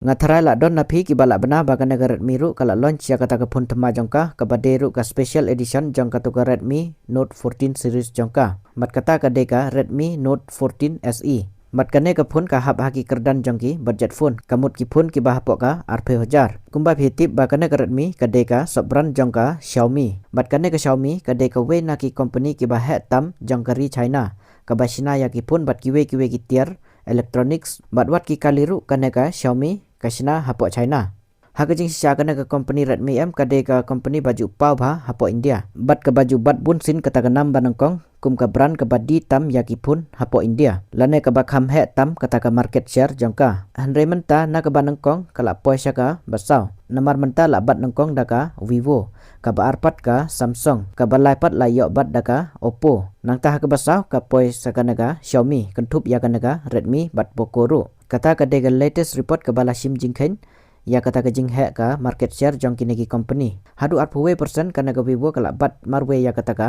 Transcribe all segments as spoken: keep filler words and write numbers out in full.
Nga tharai la don na phi kiba lah bna ba kane ka Redmi ruh ka la launch ïa kata ka phone thymmai jong ka, kaba dei ruh ka special edition jong kato ka Redmi Note fourteen series jong ka. Bad kata ka dei ka Redmi Note fourteen S E. Bad kane ka phone ka hap ha ki kyrdan jong ki budget phone, ka mut ki phone kiba hapoh ka arphew hajar. Kumba phi tip ba kane ka Redmi ka dei ka sub brand jong ka Xiaomi. Bad kane ka Xiaomi ka dei kawei na ki company kiba heh tam jong ka ri China, kaba shna ïa ki phone bad kiwei kiwei ki tiar electronics. Bad wat ki kali ruh, kane ka Xiaomi ka shna hapoh China. Ha ka jingshisha, kane ka company Redmi em ka dei ka company ba ju paw bha hapoh India, bad kaba ju bat bunsien kata ka nam ba nyngkong kum ka brand kaba die tam ïa ki phone hapoh India, lane kaba kham heh tam kata ka market share jong ka. Hynrei mynta na kaba nyngkong ka la poi sha kaba saw. Namar mynta la bat nyngkong da ka Vivo, kaba ar pat ka Samsung, kaba lai pat la ïoh bat da ka Oppo. Nangta ha kaba saw ka poi sa kane ka Xiaomi, kynthup ïa kane ka Redmi bad Poco ruh. Kata ka dei ka latest report kaba la shim jingkheiñ ïa kata ka jingheh ka market share jong kine ki company. Haduh arphew wei percent kane ka Vivo ka la bat marwei ïa kata ka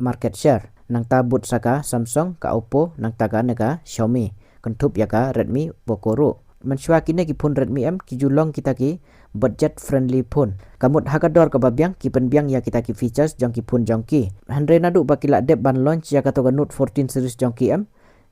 market share. Nangta bud sa ka Samsung, ka Oppo, nangta kane ka Xiaomi, kynthup ïa ka Redmi, Poco ruh. Mynshuwa kine ki phone Redmi em ki ju long kita ki budget friendly phone, ka mut ha ka dor kaba biang ki pynbiang ïa kita ki features jong ki phone jong ki. Hynrei naduh ba ki la dep ban launch ïa kato ka Note fourteen series jong ki em,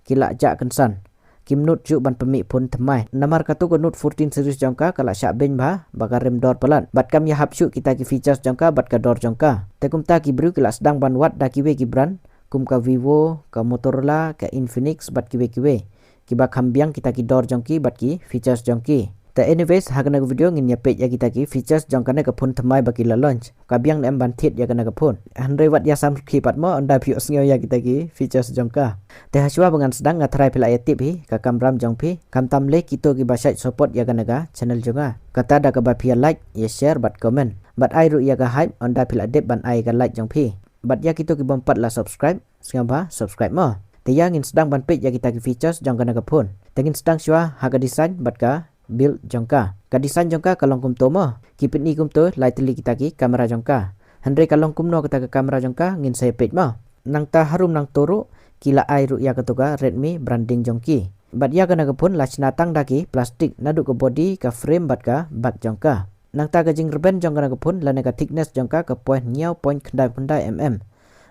ki la jah kynsan. Kim nud shuh ban pynmih phone thymmai. Namar kato ka Note fourteen series jong ka ka la shah beiñ bha ba ka rem dor palat, bad kam ïahap shuh kita ki features jong ka bad ka dor jong ka. Te kumta ki briew ki la sdang ban wad da kiwei ki brand kum ka Vivo, ka Motorola, ka Infinix bad kiwei kiwei, kiba kham biang kita ki dor jong ki bad ki features jong ki. Te anyways, ha kane ka video ngin ïa peit ïa kita ki features jong kane ka phone thymmai ba ki la launch. Ka biang ne em ban thied ïa kane ka phone? Hynrei wat ïa sam rkhie pat mo, ynda phi ïohsngew ïa kita ki features jong ka. Te ha shuwa ba ngan sdang, nga tharai phi la ïa tip hi ka kamram jong phi. Khamtam lei kito kiba shait support ïa kane ka channel jong nga, kata da kaba phi ïa like, ïa share bad comment. Bad ai ruh ïa ka hype ynda phi la dep ban ai ka like jong phi. Bad ïa kito ki bym pat la subscribe, sngewbha subscribe mo. Te ïa ngin sdang ban peit ïa kita ki features jong kane ka phone. Te ngin sdang shuwa ha ka design bad ka build jong ka. Ka design jong ka ka long kumto mo. Ki pyni kumto lai tylli kita ki camera jong ka. Hynrei ka long kumno kata ka camera jong ka, ngin sa ïa peit mo. Nangta harum nangto ruh ki la ai ruh ïa kato ka Redmi branding jong ki. Bad ïa kane ka phone la shna tang da ki plastik, naduh ka body, ka frame bad ka back jong ka. Nangta ka jingrben jong kane ka phone lane ka thickness jong ka ka poi hynñiew point khyndai khyndai mm.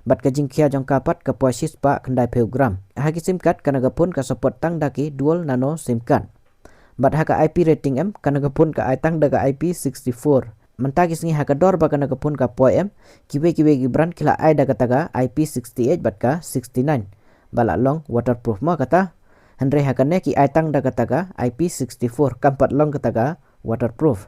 Bad ka jingkhia jong ka pat ka poi shispah khyndai phew gram. Ha ki SIM card kane ka phone ka support tang da ki dual nano SIM card. Bad ha ka I P rating em, kane ka phone ka ai tang da ka I P sixty-four. Mynta ki sngi ha ka dor ba kane ka phone ka poi em, kiwei kiwei ki brand ki la ai da kata ka I P sixty-eight bad ka sixty-nine, ba la long waterproof mo kata. Hynrei ha kane ki ai tang da kata ka I P sixty-four, kam pat long kata ka waterproof.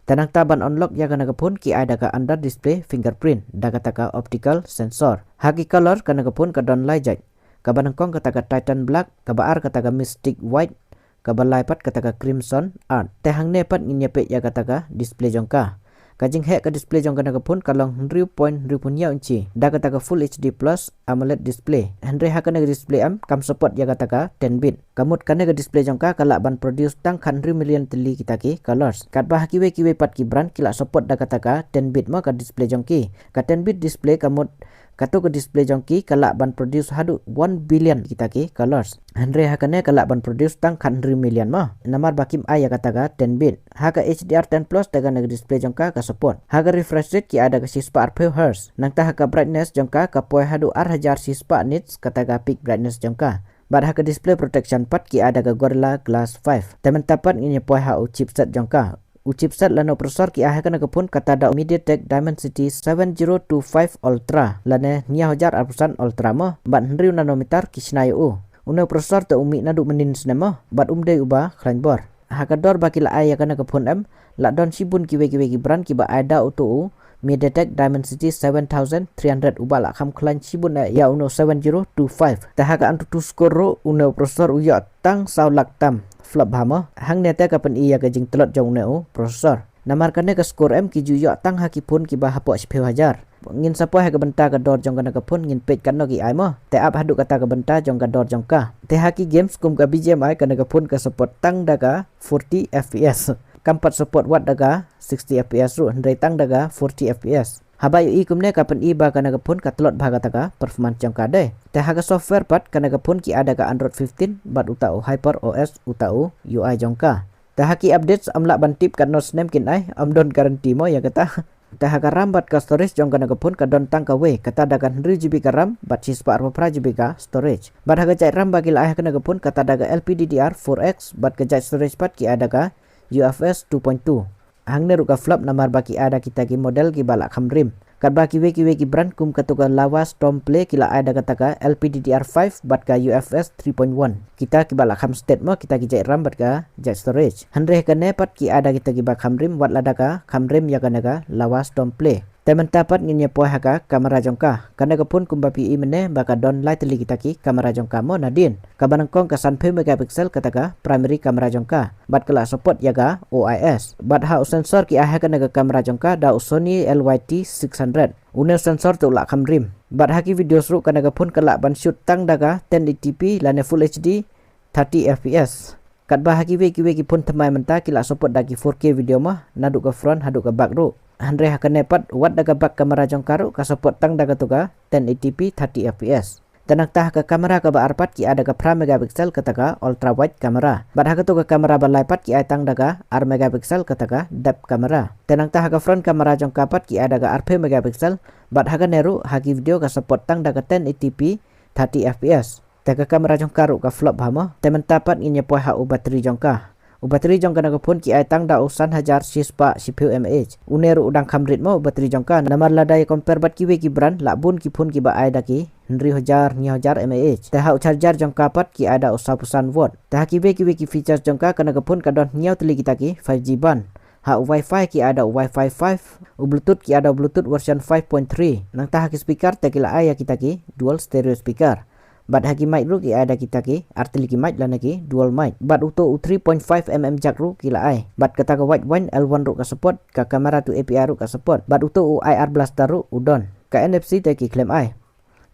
Te nangta ban unlock ïa kane ka phone ki ai da ka under display fingerprint da kata ka optical sensor. Ha ki color kane ka phone ka don lai jait. Kaba nyngkong kata ka Titan Black, kaba ar kata ka Mystic White, kaba lai pat kata ka Crimson Earth. Te hangne pat ngin ïa peit ïa kata ka display jong ka. Ka jingheh ka display jong kane ka phone ka long hynriew point hynriewphew hynñiew inchi da kata ka Full H D Plus AMOLED display. Hynrei ha kane ka display em kam support ïa kata ka ten bit. Ka mut kane ka display jong ka ka lah ban produce tang khathynriew million tylli kita ki colors. Katba ha kiwei kiwei pat ki brand ki lah support da kata ka ten bit mo ka display jong ki. Ka ten bit display ka mut kato ka display jong ki ka lah ban produce haduh one billion kita ki colors. Hynrei ha kane ka lah ban produce tang khathynriew million mo. Namar ba kim ai ïa kata ka ten bit. Ha ka H D R ten plus te kane ka display jong ka ka support. Ha ka refresh rate ki ai da ka shispah arphew hertz. Nangta ha ka brightness jong ka ka poi haduh ar hajar shispah nits kata ka peak brightness jong ka. Bad ha ka display protection pat ki ai da ka Gorilla Glass five. Te mynta pat ngin ïa poi ha u chipset jong ka. U chipset lane u processor ki ai ha kane ka phone kata da u MediaTek Dimensity seven zero two five Ultra lane hynñiew hajar arphew san Ultra mo, bad hynriew nanometer ki shna ïa u. Une u processor te u mih naduh mynnin snem mo, bad um dei uba khlaiñ bor. Ha ka dor ba ki la ai ïa kane ka phone em, la don shibun kiwei kiwei ki brand kiba ai da uto u MediaTek Dimensity seven thousand three hundred uba la kham khlaiñ shibun eh ïa une u seven zero two five. Te ha ka AnTuTu score ruh une u processor u ïoh tang saw lak tam. Flop bha mo. Hangne te ka pyni ïa ka jingtlot jong une u processor. Namar kane ka score em ki ju ïoh tang ha ki phone kiba hapoh shiphew hajar. Ngin sa poi ha ka bynta ka dor jong kane ka phone ngin peit katno ki ai mo. Te ap haduh kata ka bynta jong ka dor jong ka. Te ha ki games kum ka B G M I kane ka phone ka support tang da ka forty F P S. Kam pat support wat da ka sixty F P S ruh, hynrei tang da ka forty F P S. Haba ïohi kumne ka pyni ba kane ka phone ka tlot bha kata ka performance jong ka dei. Te ha ka software pat kane ka phone ki ai da ka Android fifteen bad uta u HyperOS uta u U I jong ka. Te ha ki updates ym lah ban tip katno snem kin ai, ym don guarantee mo ïa kata. Te ha ka RAM bad ka storage jong kane ka phone ka don tang kawei, kata da ka hynriew GB ka RAM bad shispah arphew phra GB ka storage. Bad ha ka jait RAM ba ki la ai ha kane ka phone kata da ka LPDDR four X bad ka jait storage pat ki ai da ka UFS two point two. Hangne ruh ka flop namar ba ki ai da kita ki model kiba la kham rim. Katba kiwei kiwei ki brand kum katu ka Lava Storm Play ki la ai da kata ka LPDDR five bad ka UFS three point one. Kita kiba la kham stet mo, kita ki jait RAM bad ka jait storage. Hynrei kane pat ki ai da kita kiba kham rim, wat lada ka kham rim ïa kane ka Lava Storm Play. Te mynta pat ngin ïa poi ha ka camera jong ka. Kane ka phone kumba phi i mynne ba ka don lai tylli kita ki camera jong ka mo, nadien. Kaba nyngkong ka sanphew megapixel kata ka primary camera jong ka. Bad ka la support ïa ka OIS. Bad ha u sensor ki ai ha kane ka camera jong ka da u Sony LYT six hundred. Une u sensor te u la kham rim. Bad ha ki videos ruh kane ka phone ka lah ban shoot tang da ka ten eighty P lane full HD thirty F P S. Katba ha kiwei kiwei ki phone thymmai mynta ki la support da ki four K video mo, naduh ka front haduh ka back ruh. Hynrei ha kane pat wat da ka back camera jong ka ruh ka support tang da katu ka ten eighty P thirty F P S. Te nangta ha ka camera kaba ar pat ki ai da ka phra megapixel kata ka ultra wide camera. Bad ha katu ka camera ba lai pat ki ai tang da ka ar megapixel kata ka depth camera. Te nangta ha ka front camera jong ka pat ki ai da ka arphew megapixel. Bad ha kane ruh ha ki video ka support tang da ka ten eighty P thirty F P S. Te ka camera jong ka ruh ka flop bha mo. Te mynta pat ngin ïa poi ha u battery jong ka. U battery jong kane ka phone ki ai tang da u san hajar shispah shiphew mAh. Une ruh u dang kham rit mo u battery jong ka. Namar lada ïa compare bad kiwei ki brand, lah bun ki phone kiba ai da ki hynriew hajar, hynñiew hajar mAh. Te ha u charger jong ka pat ki ai da u sawphew san watt. Te ha kiwei kiwei ki features jong ka, kane ka phone ka don hynñiew tylli kita ki five G band. Ha u Wi-Fi ki ai da u Wi-Fi five, u Bluetooth ki ai da u Bluetooth version five point three. Nangta ha ki speaker te ki la ai ïa kita ki dual stereo speaker. Bad ha ki mic ruh ki ai da kita ki ar tylli ki mic lane ki dual mic. Bad uto u three point five mm jack ruh ki la ai. Bad kata ka wide one L one ruh ka support, ka camera to A P I ruh ka support. Bad uto u I R blaster ruh u don. Ka N F C te ki khlem ai.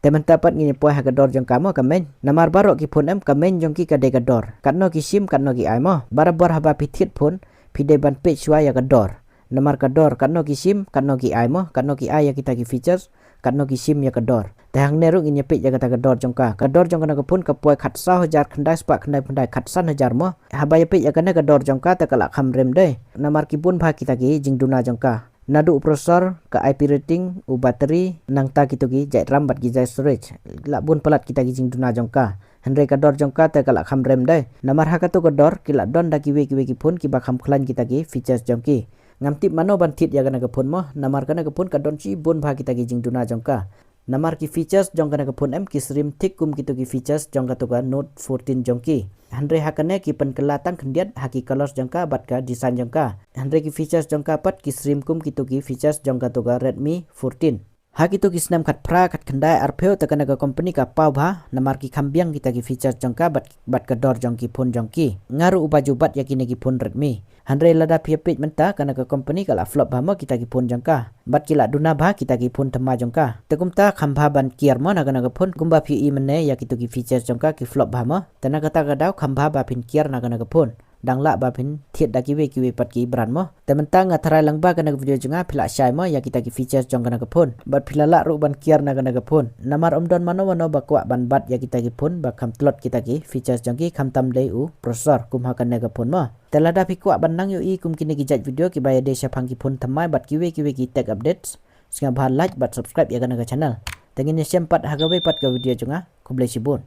Te mynta pat ngin ïa poi ha ka dor jong ka mo, ka main. Namar baroh ki phone em ka main jong ki ka dei ka dor. Katno ki shim katno ki ai mo. Barabor haba phi thied phone phi dei ban peit shuwa ïa ka dor. Namar ka dor katno ki shim katno ki ai mo, katno ki ai ïa kita ki features, katno ki shim ïa ka dor. Te hangne ruh ngin ïa peit ïa kata ka dor jong ka. Ka dor jong kane ka phone ka poi khatsaw hajar khyndai spah khyndaiphew khyndai, khatsan hajar mo. Haba ïa peit ïa kane ka dor jong ka te ka la kham rem dei. Namar ki bun bha kita ki jingduna jong ka. Naduh u processor, ka I P rating, u battery, nangta kito ki jait RAM bad ki jait storage. Lah bun palat kita ki jingduna jong ka. Hynrei ka dor jong ka te ka lah kham rem dei. Namar ha kato ka dor ki lah don da kiwei kiwei ki phone kiba kham khlaiñ kita ki features jong ki. Ngam tip mano ban thied ïa kane ka phone mo, namar kane ka phone ka don shibun bha kita ki jingduna jong ka. Namar ki features jong kane ka phone em ki syriem thik kum kito ki features jong kato ka Note fourteen jong ki. Hynrei ha kane ki pynkylla tang khyndiat ha ki colors jong ka bad ka design jong ka. Hynrei ki features jong ka pat ki syriem kum kito ki features jong kato ka Redmi fourteen. Ha kito ki snem khatphra, khatkhyndai, arphew te kane ka company ka paw bha, namar ki kham biang kita ki features jong ka bad, bad ka dor jong ki phone jong ki. Nga ruh uba ju bat ïa kine ki phone Redmi. Hynrei lada phi ïa peit mynta kane ka company ka lah flop bha mo kita ki phone jong ka. Bad ki lah duna bha kita ki phone thymmai jong ka. Te kumta kham bha ban kiar mo na kane ka phone, kumba phi i mynne ïa kito ki features jong ka ki flop bha mo. Te na kata ka daw kham bha ba phin kiar na kane ka phone. Dang lah ba phin thied da kiwei kiwei pat ki brand mo. Te mynta nga tharai lang ba kane ka video jong nga phi lah shai mo ïa kita ki features jong kane ka phone. Bad phi lah lah ruh ban kiar na kane ka phone. Namar ym don mano mano ba kwah ban bat ïa kita ki phone ba kham tlot kita ki features jong ki, khamtam dei u processor kum ha kane ka phone mo. Te lada phi kwah ban nang ïohi kum kine ki jait video kiba ïadei shaphang ki phone thymmai bad kiwei kiwei ki tech updates, sngewbha like bad subscribe ïa kane ka channel. Te ngin ïashem pat ha kawei pat ka video jong nga. Khublei shibun.